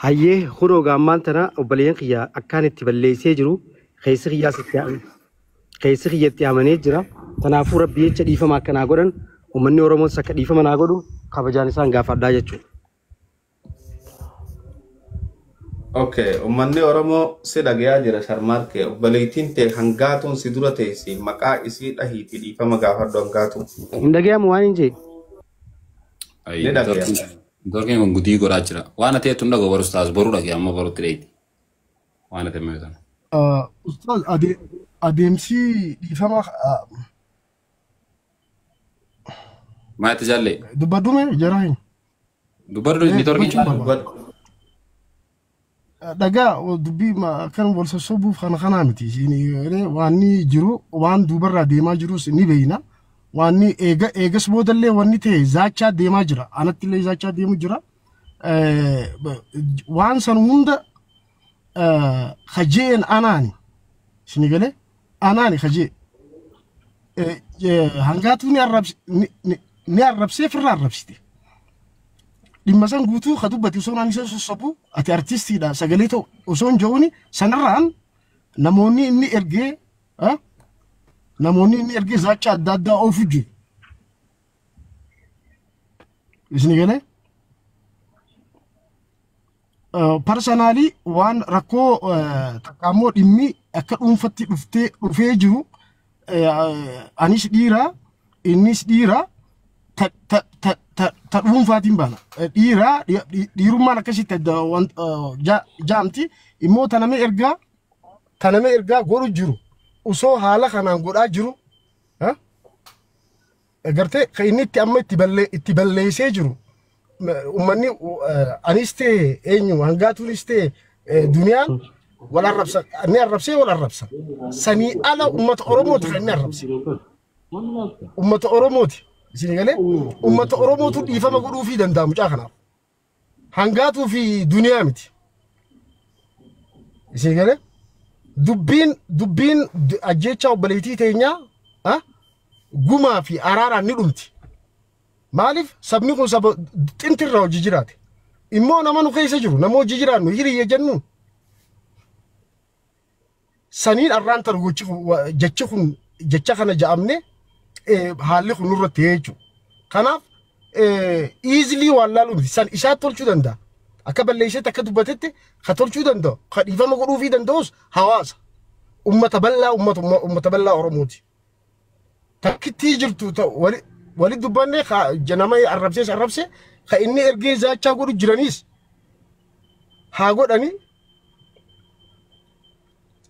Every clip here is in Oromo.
Hayyee kunoo gaammaan tana obboleeyyan kiyya akkaan itti balleessee jiru keessi kiyyaas itti keessi kiyya itti amanee jira. Kanaafuu rabbi jecha dhiifama akka naa godhan uummanni Oromoos akka dhiifama naa godhu kabajaan isaan gaafadhaa jechuudha. Okay, uummanni Oromoo si dhagayaa jira Sharmaarkee. Obboleettiin tee hangaatuun si dura teessi maqaa isii dhahiitii dhiifama gaafadhu hangaatu. Hin dhagayamu waan hin jee. Ni dhagaya. Networkiin kun gudii godhaa jira. Waan ati jettu hin dhaga'u barus taas boruu dhagaya amma borutti dheeyiti. Waan ati himee sana. Ustaaz adeemsi dhiifama Maa itti jaallee? Dubbadhume jara hin. Dubbadhu networkiin Dubbachuu caalaa. barbaada. Dhagaa dubbii akkan wal sossobuuf kana kanaa miti. Waan jiru waan duubarraa deemaa jirus ni beeyna. Waan eega eegas boodallee wanni ta'e zaachaa deemaa jira. Anatti illee zaachaa deemu jira. Waan san hunda kajeen anaani. Isin galee anaani kajee. Hangaatuu ni arrabsee firraa arrabsite. Dhimma san guutuu ka dubbate osoo naan isa sossobu ati artistiidha sagalee ta'u osoo hin jedhuuni sanarraan namoonni inni ergee namoonni inni ergee zaacha adda addaa oofu jiru. Isin galee personally waan rakkoo takka immoo dhimmi akka dhuunfatti dhuftee dhufee jiru anis dhiira innis dhiira ta dhuunfaatiin baana. Dhiira dhiirummaan akkasitti adda jaamti immoo taname ergaa godhu jiru osoo haala kanaan godhaa jiru gartee kan inni itti amma itti balleessee jiru uummanni anis ta'e eenyu hangaatuunis ta'e duniyaan wal arrabsa ni arrabsee wal arrabsa sanii ala uummata Oromooti kan inni arrabse uummata Oromooti isin galee uummata Oromootu dhiifama godhuufii danda'a mucaa kanaaf hangaatuu fi duniyaa miti isin galee dubbiin ajjeechaa obboleettii teenyaa gumaa fi araaraan ni dhumti. Maaliif sabni kun saba xintirraa hojii jiraate. Immoo nama nu keessa jiru nama hojii jiraannu hiriyya jennu saniin arraan taru gochi kun jechi kun jecha kana ja'amne haalli kun nurratti jechuudha. Kanaaf easily waan laaluu miti san isaa tolchuu danda'a. Akka balleessetti akka dubbatetti ka tolchuu danda'u ka dhiifama godhuufii danda'us hawaasa. Ummata bal'aa ummata bal'aa Oromooti. Takkittii jirtu wali dubbanne nama arrabsees arrabse ka inni ergee zaachaa godhu jiraniis haa godhani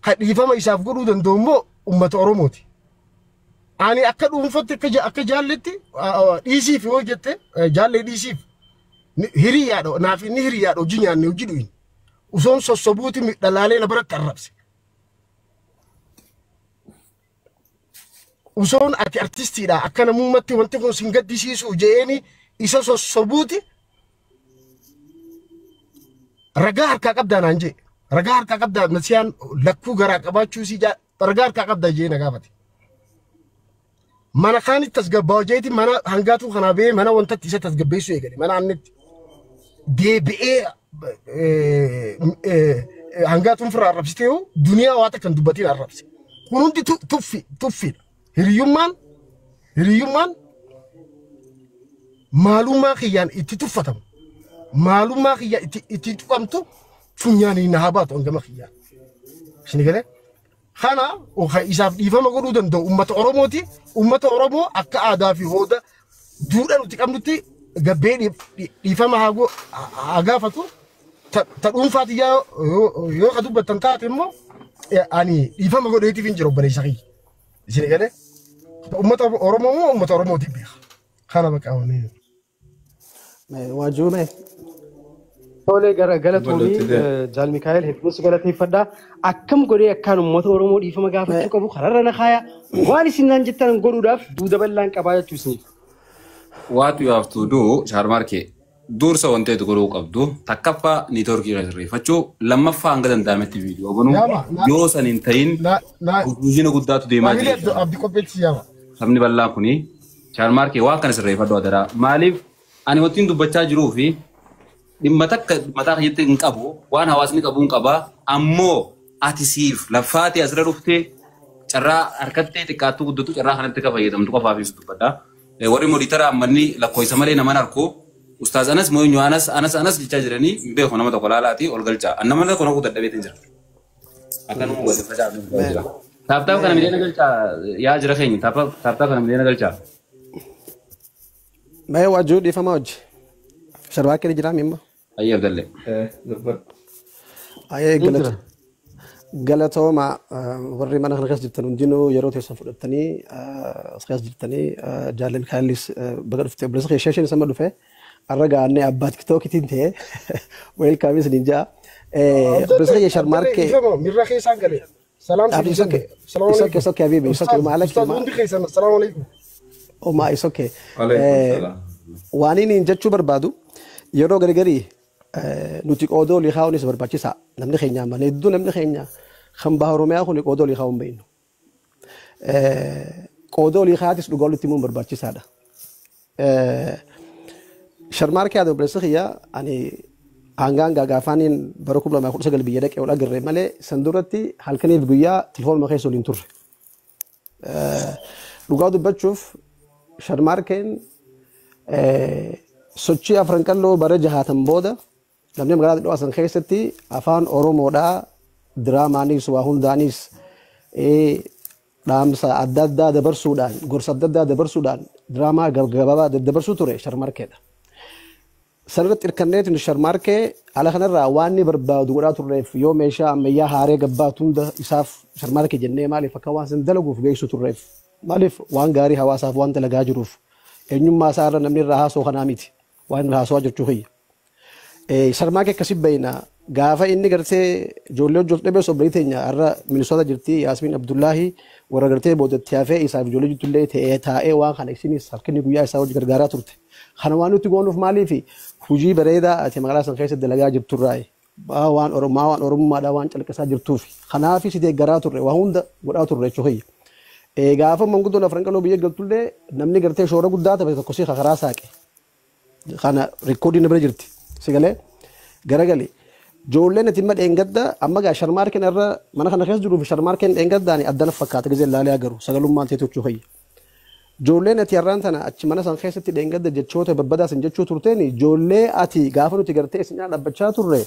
ka dhiifama isaaf godhuu danda'u immoo ummata Oromooti. Ani akka dhuunfatti akka jaalletti dhiisiif yoo jette jaallee dhiisiif hiriyyaadha naaf inni hiriyyaadha hojii nyaanne hojii dhuyin osoon sossobuuti dhalaalee na biratti arrabse. Osoon ati artistiidha akka namummaatti wanti kun sin gaddisiisu je'eeni isa sossobuuti ragaa harkaa qabdaa naan jee ragaa harkaa qabdaa nasiyaan lakkuu garaa qabaachuu si ragaa harkaa qabdaa jee na gaafate. Mana kaanitti tasgabbaa'u jeeti mana hangaatuu kanaa ba'ee mana wantatti isa tasgabbeessuu eegale mana annetti deebi'ee hangaatuun firraa arrabsitee duniyaa waa takka hin dubbatiin arrabse. Kun hundi tuffi tuffiidha. Hiriyyummaan maalummaa kiyyaan itti tuffatamu maalummaa kiyya itti tuqamtu funyaanii na haa baatu hangama kiyyaan. Isin galee? Kana isaaf dhiifama godhuu danda'u uummata Oromooti. Uummata Oromoo akka aadaa fi hooda duudhaa nuti qabnutti gabbee dhiifama haa gaafatu. Ta dhuunfaati yoo ka dubbattan taate immoo ani dhiifama godheetiif hin jiru obboleessa kiyya. Isin galee? Uummata Oromoo immoo uummata Oromootiif beeka. Kana bakka wani. Waajume. Tolee gara galatoomii Jaal Mikaa'el hedduun si galateeffadha. Akkam godhee akkaan uummata Oromoo dhiifama gaafachuu qabu kararra na kaaya. Waan isin naan jettan godhuudhaaf duuda bal'aan qabaa jechuu isiniif. What you have to do, Sharmarke, dursa wanti ati godhuu qabdu takkaffaa networkii irra sirreeffachuu lammaffaa hanga danda'ametti viidiyoo banuu yoo san hin ta'in confusion guddaatu deemaa jira. Abdi qopheessi yaama. Sabni bal'aan kuni Sharmarke waan kana sirreeffadhu adaraa. Maaliif ani wanti dubbachaa jiruu fi Dhimma takka mataa kiyyatti hin qabu waan hawaasni qabu hin qaba ammoo ati siif laffaatee asirra dhuftee carraa harkattee xiqqaattuu guddatu carraa kanatti akka fayyadamtu qofaaf ibsu dubbadha. Warri moditara ammanni lakkoofsa malee naman harkoo Ustaaz Anas mooyinyu Anas Anas Anas jechaa jiranii hin beeku nama tokko laalaati ol galchaa. An nama tokko naquu dadhabeetiin jira. Akkanuma waliin facaafnu jira. Taaptaap kana miliyoona galchaa yaa jira keenya taaptaap kana miliyoona galchaa. Mee waajjirri dhiifamaa hojii. Sharbaakee jira mimma. Ayyee Abdallee. Ayyee galata. Galatooma warri mana kana keessa jirtan hundinuu yeroo teessan fudhattanii as keessa jirtanii jaalala Mikaa'elis baga dhuftee obboleessa kee isheen sama dhufe arra gaannee abbaa tiktookitiin ta'e weelkaamis ni jaa. Obboleessa kee Sharmaarkee. Mirra keessaan galee. Salaam It's okay. It's okay, it's okay, Habibi. It's okay. Ma alak. Hundi keessan assalaamu alaikum. Oh ma, it's okay. Waan inni jechuu barbaadu yeroo gargarii nuti qoodoo olii kaa'uunis barbaachisaa. Namni keenya malee hedduu namni keenya kan baha Oromiyaa kun qoodoo olii kaa'uun beeknu. Qoodoo olii kaa'atis dhugaa walitti himuun barbaachisaadha. Sharmaarkee haa obboleessa kiyya ani hangaan gaagaafaaniin bara 2019 biyya dhaqee ol agarre malee san duratti halkaniif guyyaa telefoonuma keessa waliin turre. Dhugaa dubbachuuf Sharmaarkeen sochii afran qalloo bara jahaatan booda namni magaalaa xiqqoo san keessatti afaan Oromoodhaa diraamaanis waa hundaanis dhaamsa adda addaa dabarsuudhaan gorsa adda addaa dabarsuudhaan diraamaa gabaabaa daddabarsuu ture Sharmaarkeedha. Sanarratti hirkanneetiin Sharmaarkee ala kanarraa waan inni barbaadu godhaa turreef yoo meeshaa ammayyaa haaree gabbaatu hunda isaaf Sharmaarkee jennee maaliif akka waan san dalaguuf geessu turreef maaliif waan gaarii hawaasaaf waan dalagaa jiruuf eenyummaa isaa irra namni irraa haasoo kanaa miti waan irraa haasoo jechuu kiyya. Sharmaarkee akkasii bayna gaafa inni gartee ijoollee hojii of dhabees obboleettii teenya har'a Minisoota jirti Yaasmiin Abdullaahi warra gartee boodatti hafee isaaf ijoollee jirtullee ta'ee taa'ee waan kana isinis halkanii guyyaa isaa hojii gargaaraa turte. Kana waan nuti goonuuf maaliif hojii bareedaa ati magaalaa san keessatti dalagaa jirturraayi. Waan Oromaa waan Oromummaadhaa waan calqasaa jirtuuf. Kanaaf si deeggaraa turre waa hunda godhaa turre jechuu kiyya. Gaafa manguddoon afran qaloo biyya galtullee namni gartee shoora guddaa taphate tokko si karaa saaqe. Kana rikoodiin bira jirti. Si galee garagalee. Ijoolleen ati imma dheengadda amma gaa Sharmaarkeen irra mana kana keessa jiruu fi Sharmaarkeen dheengaddaani addana fakkaata gizee laalee agaru sagalummaan ta'e tochuu kiyya. Ijoolleen ati har'aan tana achi mana san keessatti dheengadda jechoota babbadaa san jechuu turteen ijoollee ati gaafa nuti gartee isin dhaabbachaa turre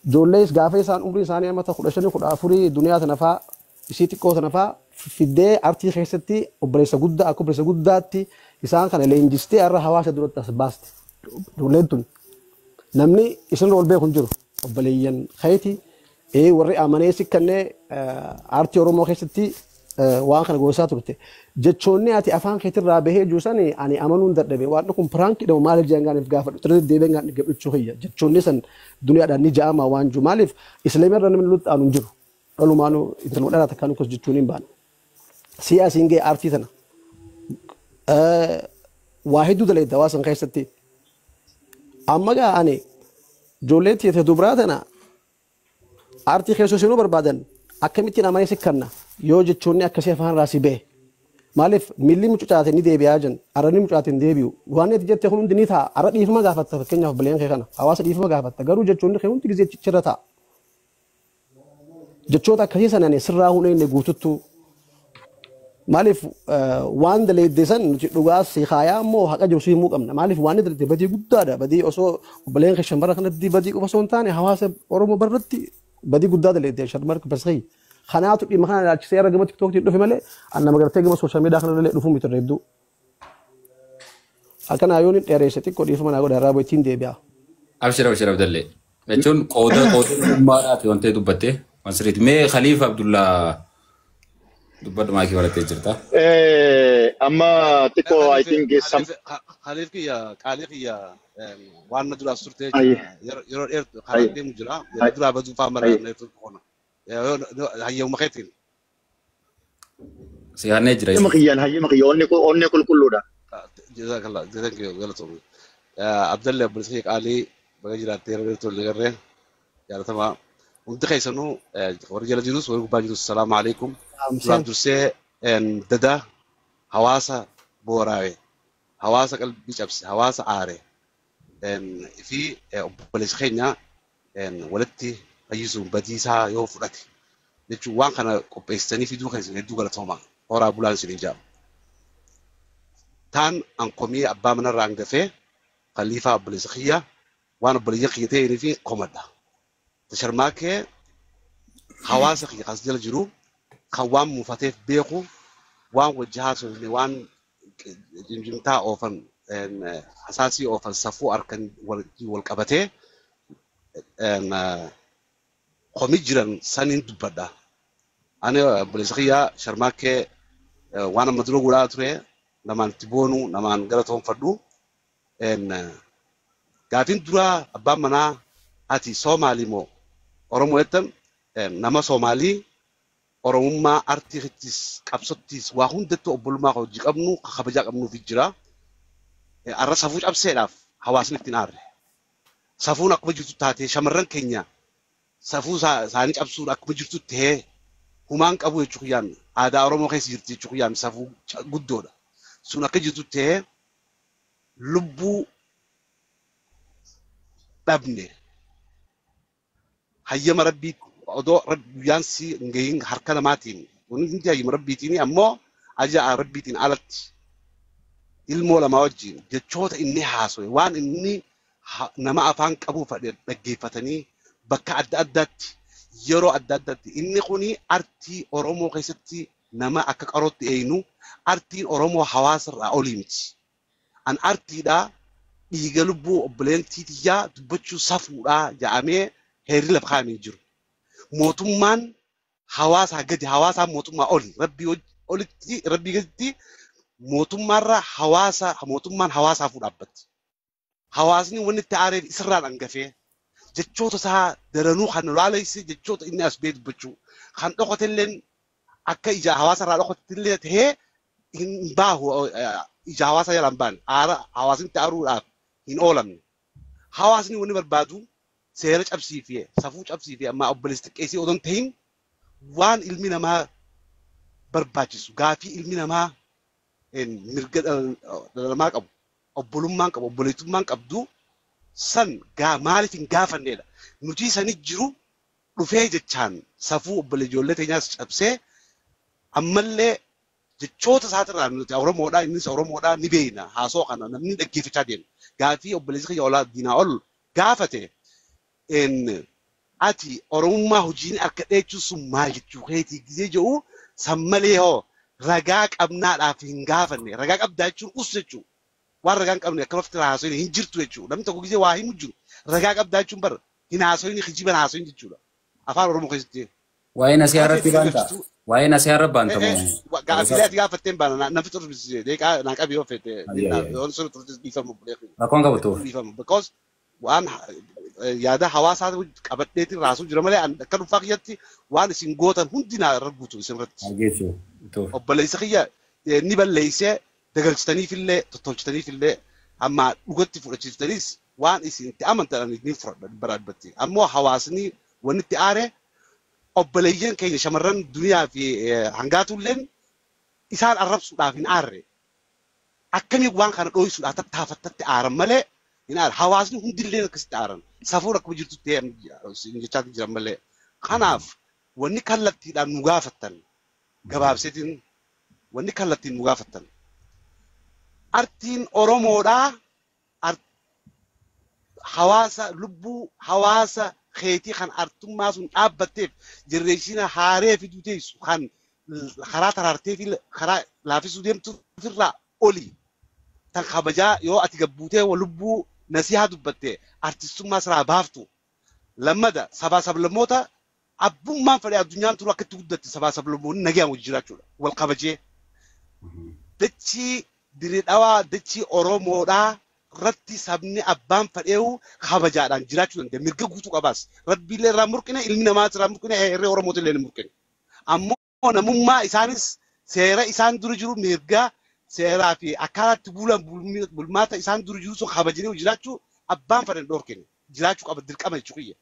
ijoollees gaafa isaan umrii isaanii amma 15 14 duniyaa tana faa isii xiqqoo tana faa fiddee artii keessatti obboleessa guddaa akka obboleessa guddaatti isaan kana leenjistee har'a hawaasa duratti as baaste. Ijoolleen tun namni isin ol beeku hin jiru. Obboleeyyan keeti warri amanee sikkannee aartii Oromoo keessatti waan kana goosaa turte. Jechoonni ati afaan keetirraa bahee jiru sani ani amanuun dadhabe waan kun piraanki dhabu maaliif jedhan gaaniif gaafadhu xirri deebiin gaan gabbachuu kiyya. Jechoonni san duniyaadhaan ni ja'ama waan jiru maaliif islaamirra namni nutti aanu hin jiru. Dhalumaanuu intaluma dhalaa takkaan akkas jechuun hin baane. Siyaasiin ga'e aartii tana. Waa hedduu dalaydda waa san keessatti. Amma gaa ani ijoollee tiite dubraa tana aartii keessa seenuu barbaadan akkamittiin amanee sikkanna yoo jechoonni akkasii afaan raasii bahe. Maaliif miilli mucucaate ni deebi'aa jiran arrabni mucucaate hin deebi'u waan ati jette kun hundi ni ta'a arra dhiifama gaafatta fakkeenyaaf obboleen kee kana hawaasa dhiifama gaafatta garuu jechoonni kee hundi gizee chirra ta'a. Jechoota akkasii sanaan sirraa hunee inni guututtu maaliif waan daleedde san nuti dhugaa si haayaa immoo haqa jiru si himuu qabna maaliif waan daleedde badii guddaadha badii osoo obboleen kee shamara kanatti badii qofa osoo hin taane hawaasa Oromoo barratti badii guddaa daleedde Sharmaarkee basqii. Kanaatu dhimma kana ilaalchisee irra gama tiktookiin dhufe malee an nama gartee gama sooshaal miidiyaa kana illee dhufuu miti hedduu. Akkana yoon dheeresse xiqqoo dhiifama naa godha irraa ittiin deebi'a. Abshir abshir Abdallee. Jechuun qooda qooda ummaadhaati wanta dubbatte waan sirriiti. Mee Khaliif Abdullaa dubbadhu maakii barattee jirta. Amma xiqqoo I think Khaliif kiyya qaalii kiyya waan na duraas turte yeroo dheertu karaa deemu jira yeroo duraa baduu fa'aa mala dheertu qona. Hayyama keetiin. Si hannee jira. Hayyama kiyyaan hayyama kiyya onnee qulqulluudha. Jazakallah thank you galatoomii. Abdallee obboleessa kee qaalii baga jiraattee yeroo dheertu wal agarree jaalatamaa hundi keessanuu warri jala jirus warri gubbaa jirus salaamu alaikum. Duraan dursee dada hawaasa booraawe hawaasa qalbii cabse hawaasa aare Fi obboleessa keenya walitti fayyisuun badiisaa yoo fudhate jechuun waan kana qopheessanii fiduu keessan hedduu galatooma. Horaa bulaan isin jaa. Taan ankomii abbaa manarraa hangafee khaliifaa obboleessa kiyya waan obboleeyyan kiyya ta'anii fi komadha. Sharmaakee hawaasa kiyya kas jala jiru kan waan muufateef beeku waan wajji haasofne waan jimjimtaa oofan hasaasii oofan safuu harkan wal qabatee komii jiran saniin dubbadha. Ani obboleessa kiyya Sharmaakee waan amma dura godhaa ture namaan itti boonu namaan galatoonfadhu. Gaafiin duraa abbaan manaa ati Soomaalii moo Oromoo jettan nama Soomaalii Oromummaa artiittis qabsottis waa hundattuu obbolummaa hojii qabnu kabajaa qabnuuf jira. Arra safuu cabseedhaaf hawaasni ittiin aarre. Safuun akkuma jirtu taatee shamarran keenya safuu isaanii cabsuun akkuma jirtu ta'ee humaan qabu jechuu kiyyaan aadaa Oromoo keessa jirti jechuu kiyyaan safuu guddoodha. Sun akka jirtu ta'ee lubbuu dhabne hayyama rabbii odoo guyyaan si hin gahin harka namaatiin wanni hundi hayyama rabbiitiin ammoo aja'a rabbiitiin alatti ilmoo lamaa wajjin jechoota inni haasowe waan inni nama afaan qabu fedhe dhaggeeffatanii bakka adda addaatti yeroo adda addaatti inni kuni artii Oromoo keessatti nama akka qarootti eeynu artiin Oromoo hawaasarraa olii miti. An artiidhaa dhiiga lubbuu obboleettii tiyyaa dubbachuu safuudhaa jedhamee heerri lafa kaa'amee jiru. Mootummaan hawaasaa gadi hawaasaa mootummaa oli rabbii olitti rabbii gaditti mootummaarra hawaasa mootummaan hawaasaafuu dhaabbatti. Hawaasni wanni itti aareef isirraa dhangafee jechoota isaa daranuu kan laalesse jechoota inni as ba'ee dubbachuu kan dhokotelleen akka ija hawaasarraa dhokotellee ta'ee hin baahu ija hawaasa jala hin baane aara hawaasni itti aaruudhaaf hin oolamne. Hawaasni wanni barbaadu seera cabsiifee safuu cabsiifee amma obboleessi xiqqeessee odoo hin ta'in waan ilmi namaa barbaachisu gaafii ilmi namaa mirga dhala namaa qabu obbolummaan qabu obboleettummaan qabdu san maaliif hin gaafannedha. Nuti sani jiru dhufee jechaan safuu obbolee ijoollee teenyaas cabsee ammallee jechoota isaatirraa nuti Oromoodhaa innis Oromoodhaa ni beekna haasoo kana namni dhaggeeffachaa deema. Gaafii obboleessi kiyya olaa diinaa ol gaafate ati Oromummaa hojiin harka dheechuu sun maal jechuu keetii gisee jedhu san malee hoo ragaa qabnaadhaaf hin gaafanne ragaa qabdaa jechuun us jechuudha. Waan ragaa hin qabne akka lafti haasoyin hin jirtu jechuudha. Namni tokko gisee waa himu jiru ragaa qabdaa jechuun bara hin haasoyin kijiban haasoyin jechuudha. Afaan Oromoo keessatti. Waa'ee nasiyaa irratti baanta. Waa'ee nasiyaa irra baanta moo? Gaafilee ati gaafatteen baana namni tursiise deeqaa naa qabi yoo fete yoon sun tursiise dhiifamu. Rakkoon qabu tuuf. Dhiifamu because waan yaada hawaasaa qabadheetiin raasuu jira malee akka dhuunfaa kiyyatti waan isin gootan hundi naa irra guutu isin irratti. Obboleessa kiyya ni balleessee dagalchitaniifillee tottolchitaniifillee amma dhugatti fudhachiiftaniis waan isin itti amantan ni fudhadha bara dubbatti. Ammoo hawaasni wanni itti aare obboleeyyan keenya shamarran duniyaa fi hangaatulleen isaan arrabsuudhaaf hin aarre. Akkamii waan kana dhooysuudhaaf tattaafattatti aaran malee hin aarre. Hawaasni hundillee akkasitti aaran. Safuun akkuma jirtu ta'e jechaa jiran malee. Kanaaf wanni kallattiidhaan nu gaafattan gabaabseetiin wanni kallattiin nu gaafattan. Artiin Oromoodhaa hawaasa lubbuu hawaasa keetii kan artummaa sun dhaabbatteef jenereeshina haaree fiduu teessu kan karaa taraartee fi karaa laafisuu deemtu ofirraa oli tan kabajaa yoo ati gabbuutee lubbuu nasihaa dubbatte artistummaa siraa baaftu lammada sabaa sablammoota abbummaan fedhe addunyaan turu akka itti guddatte sabaa sablammoonni nagaan wajjin jiraachuudha wal kabajee dachii diridhawaa dachii Oromoodhaa irratti sabni abbaan fedheewu kabajaadhaan jiraachuu danda'a. Mirga guutuu qabaas. Rabbiillee irraa murqine ilmi namaas irraa murqine heerree Oromootillee ni murqine. Ammoo namummaa isaanis seera isaan dura jiru mirga seeraa fi akkaataatti bulan bulmaata isaan dura jiru sun kabajanii jiraachuu abbaan fedhan dhorkine jiraachuu qaba dirqama jechuu kiyya.